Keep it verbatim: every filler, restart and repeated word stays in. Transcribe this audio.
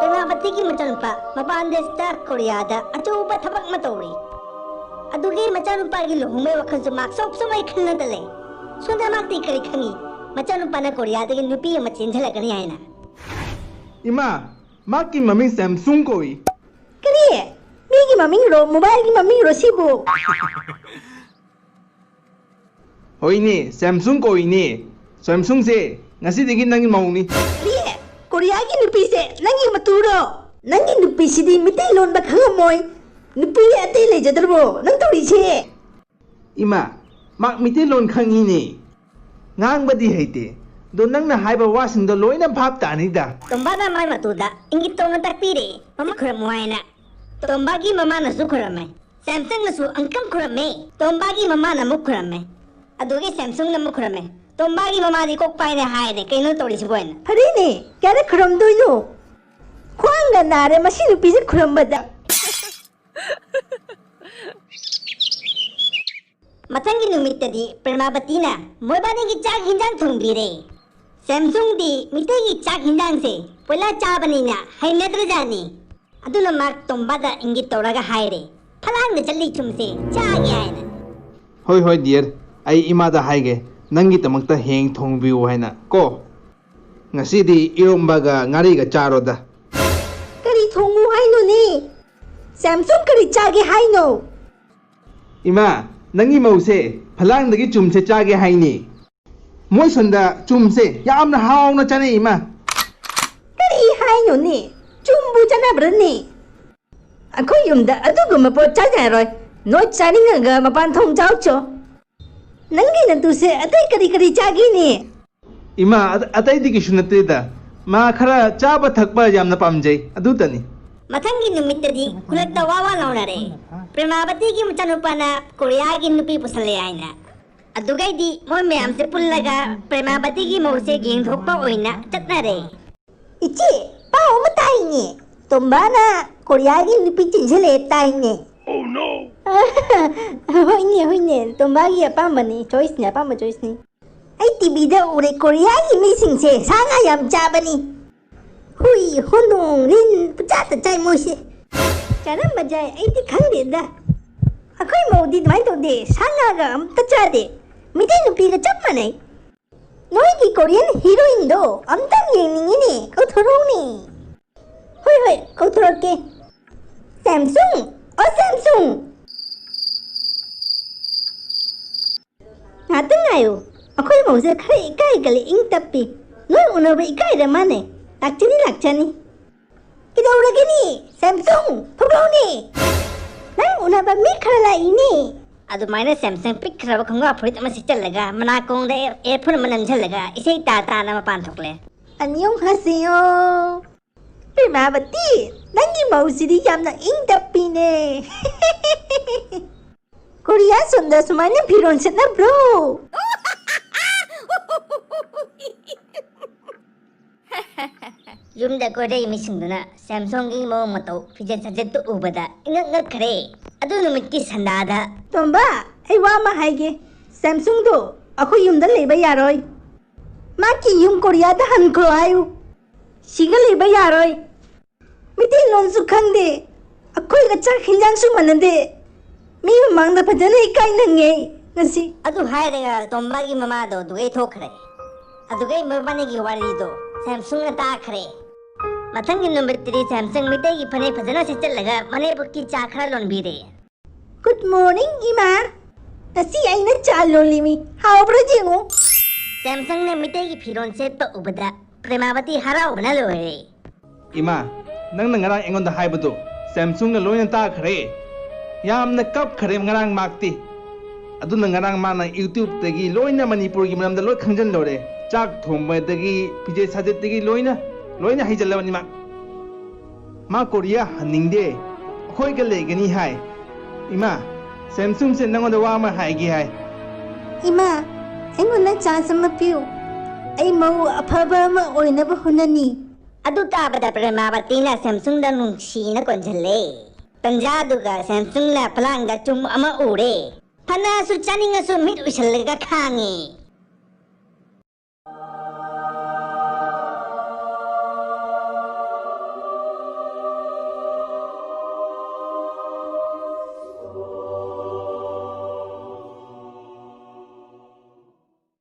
ꯄ꯭ꯔꯦꯃꯥꯕꯇꯤꯒꯤ ꯃꯆꯥꯅꯨꯄꯥ ꯃꯄꯥꯟ ꯗꯦꯁꯇ ꯀꯣꯔꯤꯌꯥꯗ ꯑꯆꯧꯕ ꯊꯕꯛ ꯑꯃ ꯇꯧꯔꯤ꯫ ꯑꯗꯨꯒꯤ ꯃꯆꯥꯅꯨꯄꯥꯒꯤ ꯂꯨꯍꯣꯡꯕꯒꯤ ꯋꯥꯈꯜꯁꯨ ꯃꯍꯥꯛ ꯁꯣꯛ ꯁꯣꯛꯃꯩ ꯈꯟꯅꯗ ꯂꯩ꯫ ꯁꯣꯝꯗ ꯃꯍꯥꯛꯇꯤ ꯀꯔꯤ ꯈꯪꯉꯤ? ꯃꯆꯥꯅꯨꯄꯥꯅ ꯀꯣꯔꯤꯌꯥꯗꯒꯤ ꯅꯨꯄꯤ ꯑꯃ ꯆꯦꯟꯁꯤꯜꯂꯛꯀꯅꯤ ꯍꯥꯏꯅ꯫ ꯏꯃꯥ, ꯃꯍꯥꯛꯀꯤ ꯃꯃꯤꯡ ꯁꯦꯝꯁꯨꯡ ꯀꯧꯏ꯫ ꯀꯔꯤ? ꯃꯤꯒꯤ ꯃꯃꯤꯡꯔꯣ? ꯃꯣꯕꯥꯏꯜꯒꯤ ꯃꯃꯤꯡꯔꯣ ꯁꯤꯕꯨ? ꯍꯣꯏꯅꯦ, ꯁꯦꯝꯁꯨꯡ ꯀꯧꯏꯅꯦ꯫ ꯁꯦꯝꯁꯨꯡꯁꯦ ꯉꯁꯤꯗꯒꯤ ꯅꯪꯒꯤ ꯃꯧꯅꯤ꯫ ꯀꯔꯤ? ꯀꯣꯔꯤꯌꯥꯒꯤ ꯅꯨꯄꯤꯁꯦ ꯅꯪꯒꯤ ꯃꯇꯨꯔꯣ? ꯅꯪꯒꯤ ꯅꯨꯄꯤꯁꯤꯗꯤ ꯃꯤꯇꯩꯂꯣꯟꯕ ꯈꯪꯉꯝꯃꯣꯏ꯫ ꯅꯨꯄꯤ ꯑꯇꯩ ꯂꯩꯖꯗ꯭ꯔꯕꯣ ꯅꯪ ꯇꯧꯔꯤꯁꯦ? ꯏꯃꯥ, ꯃꯍꯥꯛ ꯃꯤꯇꯩꯂꯣꯟ ꯈꯪꯉꯤꯅꯦ꯫ ꯉꯥꯡꯕꯗꯤ ꯍꯩꯇꯦ, ꯑꯗꯣ ꯅꯪꯅ ꯍꯥꯏꯕ ꯋꯥꯁꯤꯡꯗꯣ ꯂꯣꯏꯅ ꯚꯥꯞ ꯇꯥꯅꯤꯗ꯫ ꯇꯣꯝꯕꯥꯅ ꯃꯥꯏ ꯃꯇꯨꯗ ꯏꯪꯒꯤꯠ ꯇꯧꯅ ꯇꯥꯛꯄꯤꯔꯦ, ꯃꯃꯤꯠ ꯈꯨꯔꯝꯃꯨ ꯍꯥꯏꯅ꯫ ꯇꯣꯝꯕꯥꯒꯤ ꯃꯃꯥꯅꯁꯨ ꯈꯨꯔꯝꯃꯦ, ꯁꯦꯝꯁꯪꯅꯁꯨ ꯑꯪꯀꯝ ꯈꯨꯔꯝꯃꯦ꯫ ꯇꯣꯝꯕꯥꯒꯤ ꯃꯃꯥꯅ ꯑꯃꯨꯛ ꯈꯨꯔꯝꯃꯦ, ꯑꯗꯨꯒꯤ ꯁꯦꯝꯁꯨꯡꯅ ꯑꯃꯨꯛ ꯈꯨꯔꯝꯃꯦ꯫ ꯇꯣꯝꯕꯥꯒꯤ ꯃꯃꯥꯗꯤ ꯀꯣꯛ ꯄꯥꯏꯅ ꯍꯥꯏꯔꯦ, "ꯀꯩꯅꯣ ꯇꯧꯔꯤꯁꯤꯕꯣ?" ꯍꯥꯏꯅ꯫ ꯐꯔꯦꯅꯦ, ꯀꯌꯥꯗ ꯈꯨꯔꯝꯗꯣꯏꯅꯣ? ꯈ꯭ꯋꯥꯡꯒ ꯅꯥꯔꯦ ꯃꯁꯤ ꯅꯨꯄꯤꯁꯦ ꯈꯨꯔꯝꯕꯗ꯫ ꯃꯊꯪꯒꯤ ꯅꯨꯃꯤꯠꯇꯗꯤ ꯄ꯭ꯔꯦꯃꯥꯕꯇꯤꯅ ꯃꯣꯏꯕꯥꯅꯤꯒꯤ ꯆꯥꯛ ꯍꯤꯟꯖꯥꯡ ꯊꯣꯡꯕꯤꯔꯦ꯫ ꯁꯦꯝꯁꯨꯡꯗꯤ ꯃꯤꯇꯩꯒꯤ ꯆꯥꯛ ꯍꯤꯟꯖꯥꯡꯁꯦ ꯄꯣꯏꯂꯥ ꯆꯥꯕꯅꯤꯅ ꯍꯩꯅꯗ꯭ꯔꯖꯥꯠꯅꯤ꯫ ꯑꯗꯨꯅ ꯃꯍꯥꯛ ꯇꯣꯝꯕꯥꯗ ꯏꯪꯒꯤꯠ ꯇꯧꯔꯒ ꯍꯥꯏꯔꯦ, "ꯐꯂꯥꯡꯗ ꯆꯠꯂꯤ ꯊꯨꯝꯁꯦ ꯆꯥꯒꯦ" ꯍꯥꯏꯅ꯫ ꯍꯣꯏ, ꯍꯣꯏ, ꯗꯤꯌꯔ, ꯑꯩ ꯏꯃꯥꯗ ꯍꯥꯏꯒꯦ, ꯅꯪꯒꯤꯗꯃꯛꯇ ꯍꯌꯦꯡ ꯊꯣꯡꯕꯤꯌꯨ ꯍꯥꯏꯅ ꯀꯣ꯫ ꯉꯁꯤꯗꯤ ꯏꯔꯣꯝꯕꯒ ꯉꯥꯔꯤꯒ ꯆꯥꯔꯣꯗ꯫ ꯀꯔꯤ ꯊꯣꯡꯉꯨ ꯍꯥꯏꯅꯣꯅꯦ? ꯁꯦꯝꯁꯨꯡ ꯀꯔꯤ ꯆꯥꯒꯦ ꯍꯥꯏꯅꯣ? ꯏꯃꯥ, ꯅꯪꯒꯤ ꯃꯧꯁꯦ ꯐꯂꯥꯡꯗꯒꯤ ꯆꯨꯝꯁꯦ ꯆꯥꯒꯦ ꯍꯥꯏꯅꯤ꯫ ꯃꯣꯏ ꯁꯣꯟꯗ ꯆꯨꯝꯁꯦ ꯌꯥꯝꯅ ꯍꯥꯎꯅ ꯆꯥꯅꯩ, ꯏꯃꯥ꯫ ꯀꯔꯤ ꯍꯥꯏꯅꯣꯅꯦ? ꯆꯨꯝꯕꯨ ꯆꯥꯅꯕ꯭ꯔꯅꯦ? ꯑꯩꯈꯣꯏ ꯌꯨꯝꯗ ꯑꯗꯨꯒꯨꯝꯕ ꯄꯣꯠ ꯆꯥꯅꯔꯣꯏ꯫ ꯅꯣꯏ ꯆꯥꯅꯤꯡꯉꯒ ꯃꯄꯥꯟ ꯊꯣꯡ ꯆꯥꯎꯆꯣ꯫ ꯅꯪꯒꯤ ꯅꯇꯨꯁꯦ ꯑꯇꯩ ꯀꯔꯤ ꯀꯔꯤ ꯆꯥꯒꯦꯅꯦ? ꯏꯃꯥ, ꯑ-, ꯑꯇꯩꯗꯤ ꯀꯩꯁꯨ ꯅꯠꯇꯦꯗ꯫ ꯃꯥ ꯈꯔ ꯆꯥꯕ ꯊꯛꯄ ꯌꯥꯝꯅ ꯄꯥꯝꯖꯩ, ꯑꯗꯨꯇꯅꯤ꯫ ꯃꯊꯪꯒꯤ ꯅꯨꯃꯤꯠꯇꯗꯤ ꯈꯨꯜꯂꯛꯇ ꯋꯥ ꯋꯥ ꯂꯥꯎꯅꯔꯦ, ꯄ꯭ꯔꯦꯃꯥꯕꯇꯤꯒꯤ ꯃꯆꯥꯅꯨꯄꯥꯅ ꯀꯣꯔꯤꯌꯥꯒꯤ ꯅꯨꯄꯤ ꯄꯨꯁꯜꯂꯦ ꯍꯥꯏꯅ꯫ ꯑꯗꯨꯒꯩꯗꯤ ꯃꯣꯏ ꯃꯌꯥꯝꯁꯦ ꯄꯨꯜꯂꯒ ꯄ꯭ꯔꯦꯃꯥꯕꯇꯤꯒꯤ ꯃꯧꯁꯦ ꯌꯦꯡꯊꯣꯛꯄ ꯑꯣꯏꯅ ꯆꯠꯅꯔꯦ꯫ ꯏꯆꯦ, ꯄꯥꯎ ꯑꯃ ꯇꯥꯏꯅꯦ, ꯇꯣꯝꯕꯥꯅ ꯀꯣꯔꯤꯌꯥꯒꯤ ꯅꯨꯄꯤ ꯆꯦꯟꯁꯤꯜꯂꯦ ꯇꯥꯏꯅꯦ꯫ ꯍꯣꯏꯅꯦ, ꯍꯣꯏꯅꯦ, ꯇꯣꯝꯕꯥꯒꯤ ꯑꯄꯥꯝꯕꯅꯤ, ꯆꯣꯏꯁꯅꯤ, ꯑꯄꯥꯝꯕ ꯆꯣꯏꯁꯅꯤ꯫ ꯑꯩ ꯇꯤꯚꯤꯗ ꯎꯔꯦ, ꯀꯣꯔꯤꯌꯥꯒꯤ ꯃꯤꯁꯤꯡꯁꯦ ꯁꯥ ꯉꯥ ꯌꯥꯝ ꯆꯥꯕꯅꯤ꯫ ꯍꯨꯏ, ꯍꯧꯗꯣꯡ, ꯂꯤꯟ ꯄꯨꯆꯥꯗ ꯆꯥꯏ ꯃꯣꯏꯁꯦ꯫ ꯀꯔꯝꯕ ꯆꯥꯏ ꯑꯩꯗꯤ ꯈꯪꯗꯦꯗ꯫ ꯑꯩꯈꯣꯏ ꯃꯧꯗꯤ ꯑꯗꯨꯃꯥꯏꯅ ꯇꯧꯗꯦ, ꯁꯥ ꯉꯥꯒ ꯑꯝꯇ ꯆꯥꯗꯦ꯫ ꯃꯤꯇꯩ ꯅꯨꯄꯤꯒ ꯆꯞ ꯃꯥꯟꯅꯩ꯫ ꯅꯣꯏꯒꯤ ꯀꯣꯔꯤꯌꯟ ꯍꯤꯔꯣꯏꯟꯗꯣ ꯑꯝꯇꯪ ꯌꯦꯡꯅꯤꯡꯉꯤꯅꯦ, ꯀꯧꯊꯣꯔꯛꯎꯅꯦ꯫ ꯍꯣꯏ ꯍꯣꯏ, ꯀꯧꯊꯣꯔꯛꯀꯦ꯫ ꯁꯦꯝꯁꯨꯡ, ꯑꯣ ꯁꯦꯝꯁꯨꯡ꯫ ꯉꯥꯛꯇꯪ ꯉꯥꯏꯌꯨ꯫ ꯑꯩꯈꯣꯏ ꯃꯧꯁꯦ ꯈꯔ ꯏꯀꯥꯏꯒꯜꯂꯤ, ꯏꯪ ꯇꯞꯄꯤ꯫ ꯅꯣꯏ ꯎꯅꯕ ꯏꯀꯥꯏꯔ ꯃꯥꯅꯦ꯫ ꯂꯥꯛꯆꯅꯤ, ꯂꯥꯛꯆꯅꯤ꯫ ꯀꯩꯗꯧꯔꯒꯦꯅꯦ? ꯁꯦꯝꯁꯨꯡ, ꯊꯣꯛꯂꯛꯎꯅꯦ꯫ ꯅꯪ ꯎꯅꯕ ꯃꯤ ꯈꯔ ꯂꯥꯛꯏꯅꯦ꯫ ꯑꯗꯨꯃꯥꯏꯅ ꯁꯦꯝꯁꯨꯡ ꯄꯤꯛꯈ꯭ꯔꯕ ꯈꯣꯡꯒ꯭ꯔꯥꯎ ꯐꯨꯔꯤꯠ ꯑꯃ ꯁꯦꯠꯆꯜꯂꯒ, ꯃꯅꯥꯀꯣꯡꯗ ꯑꯦ-, earphone ꯑꯃ ꯅꯝꯁꯤꯜꯂꯒ, ꯏꯁꯩ ꯇꯥ ꯇꯥꯅ ꯃꯄꯥꯟ ꯊꯣꯛꯂꯦ꯫ ꯑꯅꯤꯌꯣꯡ ꯍꯥꯁꯤꯌꯣ꯫ ꯄ꯭ꯔꯦꯃꯥꯕꯇꯤ, ꯅꯪꯒꯤ ꯃꯧꯁꯤꯗꯤ ꯌꯥꯝꯅ ꯏꯪ ꯇꯞꯄꯤꯅꯦ꯫ ꯀꯣꯔꯤꯌꯥ ꯁꯣꯝꯗ ꯁꯨꯃꯥꯏꯅ ꯐꯤꯔꯣꯜ ꯁꯦꯠꯅꯕ꯭ꯔꯣ? ꯌꯨꯝꯗ ꯀꯣꯏꯔꯛꯏ ꯃꯤꯁꯤꯡꯗꯨꯅ ꯁꯦꯝꯁꯣꯡꯒꯤ ꯃꯑꯣꯡ ꯃꯇꯧ, ꯐꯤꯖꯦꯠ ꯆꯥꯖꯦꯠꯇꯨ ꯎꯕꯗ ꯏꯉꯛ ꯉꯛꯈ꯭ꯔꯦ꯫ ꯑꯗꯨ ꯅꯨꯃꯤꯠꯀꯤ ꯁꯟꯗꯥꯗ, ꯇꯣꯝꯕ, ꯑꯩ ꯋꯥ ꯑꯃ ꯍꯥꯏꯒꯦ꯫ ꯁꯦꯝꯁꯨꯡꯗꯣ ꯑꯩꯈꯣꯏ ꯌꯨꯝꯗ ꯂꯩꯕ ꯌꯥꯔꯣꯏ꯫ ꯃꯥꯒꯤ ꯌꯨꯝ ꯀꯣꯔꯤꯌꯥꯗ ꯍꯟꯈ꯭ꯔꯣ ꯍꯥꯏꯌꯨ꯫ ꯁꯤꯒ ꯂꯩꯕ ꯌꯥꯔꯣꯏ꯫ ꯃꯤꯇꯩꯂꯣꯟꯁꯨ ꯈꯪꯗꯦ꯫ ꯑꯩꯈꯣꯏꯒ ꯆꯥꯛ ꯍꯤꯟꯖꯥꯡꯁꯨ ꯃꯥꯟꯅꯗꯦ꯫ ꯃꯤ ꯃꯃꯥꯡꯗ ꯐꯖꯅ ꯏꯀꯥꯏ ꯅꯪꯉꯦ ꯉꯁꯤ꯫ ꯑꯗꯨ ꯍꯥꯏꯔꯒ ꯇꯣꯝꯕꯒꯤ ꯃꯃꯥꯗꯣ ꯑꯗꯨꯒꯩ ꯊꯣꯛꯈ꯭ꯔꯦ꯫ ꯑꯗꯨꯒꯩ ꯃꯕꯥꯅꯤꯒꯤ ꯋꯥꯔꯤꯗꯣ ꯁꯦꯝꯁꯨꯡꯅ ꯇꯥꯈ꯭ꯔꯦ꯫ ꯃꯊꯪꯒꯤ ꯅꯨꯃꯤꯠꯇꯗꯤ ꯁꯦꯝꯁꯨꯡ ꯃꯤꯇꯩꯒꯤ ꯐꯅꯦꯛ ꯐꯖꯅ ꯁꯦꯠꯆꯜꯂꯒ ꯃꯅꯦꯝꯕꯣꯛꯀꯤ ꯆꯥ ꯈꯔ ꯂꯣꯟꯕꯤꯔꯦ꯫ Good morning, ꯏꯃꯥ꯫ ꯉꯁꯤ ꯑꯩꯅ ꯆꯥ ꯂꯣꯜꯂꯤꯃꯤ꯫ ꯍꯥꯎꯕ꯭ꯔꯥ ꯌꯦꯡꯉꯨ꯫ ꯁꯦꯝꯁꯪꯅ ꯃꯤꯇꯩꯒꯤ ꯐꯤꯔꯣꯜ ꯁꯦꯠꯄ ꯎꯕꯗ ꯄ꯭ꯔꯦꯃꯥꯕꯇꯤ ꯍꯔꯥꯎꯕꯅ ꯂꯣꯏꯔꯦ꯫ ꯏꯃꯥ, ꯅꯪꯅ ꯉꯔꯥꯡ ꯑꯩꯉꯣꯟꯗ ꯍꯥꯏꯕꯗꯣ ꯁꯦꯝꯁꯨꯡꯅ ꯂꯣꯏꯅ ꯇꯥꯈ꯭ꯔꯦ꯫ ꯌꯥꯝꯅ ꯀꯞꯈ꯭ꯔꯦ ꯉꯔꯥꯡ ꯃꯥꯛꯇꯤ꯫ ꯑꯗꯨꯅ ꯉꯔꯥꯡ ꯃꯥꯅ YouTube-ꯇꯒꯤ ꯂꯣꯏꯅ ꯃꯅꯤꯄꯨꯔꯒꯤ ꯃꯔꯝꯗ ꯂꯣꯏ ꯈꯪꯖꯤꯜꯂꯧꯔꯦ꯫ ꯆꯥꯛ ꯊꯣꯡꯕꯗꯒꯤ, ꯐꯤꯖꯦꯠ ꯁꯥꯖꯦꯠꯇꯒꯤ ꯂꯣꯏꯅ, ꯂꯣꯏꯅ ꯍꯩꯖꯤꯜꯂꯕꯅꯤ ꯃꯥ꯫ ꯃꯥ ꯀꯣꯔꯤꯌꯥ ꯍꯟꯅꯤꯡꯗꯦ, ꯑꯩꯈꯣꯏꯒ ꯂꯩꯒꯅꯤ ꯍꯥꯏ꯫ ꯏꯃꯥ, ꯁꯦꯝꯁꯨꯡꯁꯦ ꯅꯪꯉꯣꯟꯗ ꯋꯥ ꯑꯃ ꯍꯥꯏꯒꯦ ꯍꯥꯏ꯫ ꯏꯃꯥ, ꯑꯩꯉꯣꯟꯗ chance ꯑꯃ ꯄꯤꯌꯨ꯫ ꯑꯩ ꯃꯧ ꯑꯐꯕ ꯑꯃ ꯑꯣꯏꯅꯕ ꯍꯣꯠꯅꯅꯤ꯫ ꯑꯗꯨ ꯇꯥꯕꯗ ꯄ꯭ꯔꯦꯃꯥꯕꯇꯤꯅ ꯁꯦꯝꯁꯨꯡꯗ ꯅꯨꯡꯁꯤꯅ ꯀꯣꯟꯁꯤꯜꯂꯦ꯫ ꯇꯟꯖꯥꯗꯨꯒ ꯁꯦꯝꯁꯨꯡꯅ ꯐꯂꯥꯡꯗ ꯆꯨꯝ ꯑꯃ ꯎꯔꯦ꯫ ꯐꯅꯁꯨ ꯆꯥꯅꯤꯡꯉꯁꯨ ꯃꯤꯠ ꯎꯏꯁꯜꯂꯒ ꯈꯥꯡꯉꯤ꯫